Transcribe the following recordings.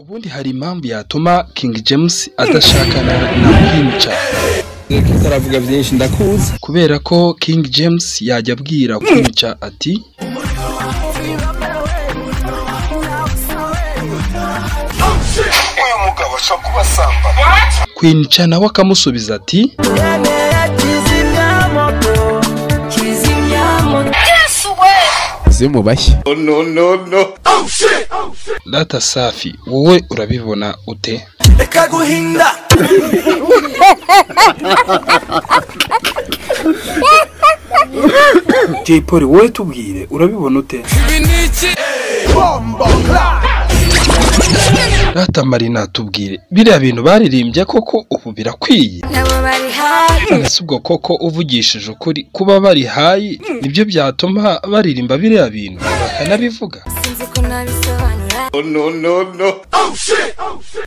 Ubundi hari impamvu yatuma King James adashakana na Queen Cha. Reka itaravuga byinshi ndakuzi. Kubera ko King James yajya abwira Queen Cha ati Uyu mugabo ashobora kuba asamba. Queen Cha nawe akamusubiza ati Zimubashye. No no no. Data Safi, wowe urabibona ute? Reka guhinda. Jay Polly, wowe tubwire urabibona ute? Data Marina, tubwire biriya bintu baririmbye koko ubu birakwiye? None se ubwo koko uvugishije ukuri kuba bari hayi nibyo byatuma baririmba biriya bintu bakanabivuga? No no no.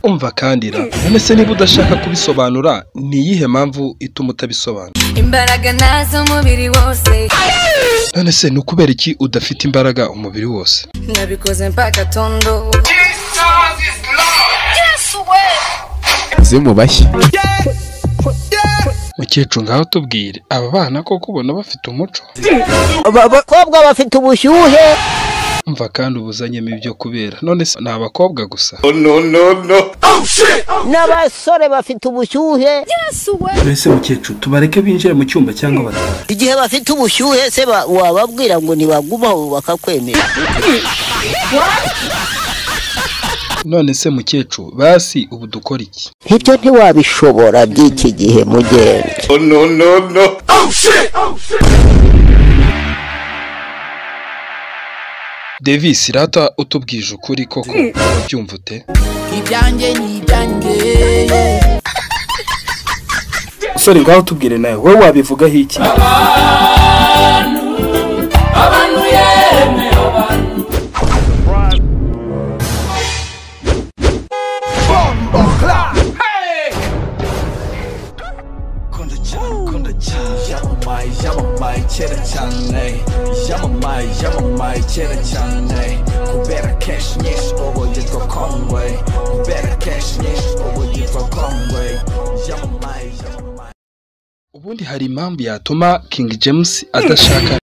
Umva kandi ra, none se niba udashaka kubisobanura ni iyihe mpamvu ituma utabisobanura? Imbaraga nazo umubiri wose. None se ni ukubera iki udafite imbaraga umubiri wose? Nabikoze mpaka tondo. Zimubashye. Mukecuru, ngaho tubwire aba bana koko ubona bafite umuco? Abakobwa bafite ubushyuhe. Umva kandi ubuzanyemo ibyo kubera, none se ni abakobwa gusa? No no no. N'abasore bafite ubushyuhe. Mbese mukecuru, tubareke binjire mu cyumba cyangwa batahe? Igihe bafite ubushyuhe se wababwira ngo ntibagumaho bakakwemera? None se mukecuru, basi ubu dukora iki? Ibyo ntiwabishobora by'iki gihe mugenzi. No no no. Davis, rata utubwije ukuri koko urabyumva ute? Ibyanjye ni ibyanjye. Musore, ngaho tubwire nawe wowe wabivugaho iki? Yamamaye kera cyane, yamamaye yamamaye kera cyane, kubera cash nyinshi ubu yitwa Conway, kubera cash nyinshi ubu yitwa Conway, yamamaye yamamaye. Ubundi hari impamvu yatuma King James adashaka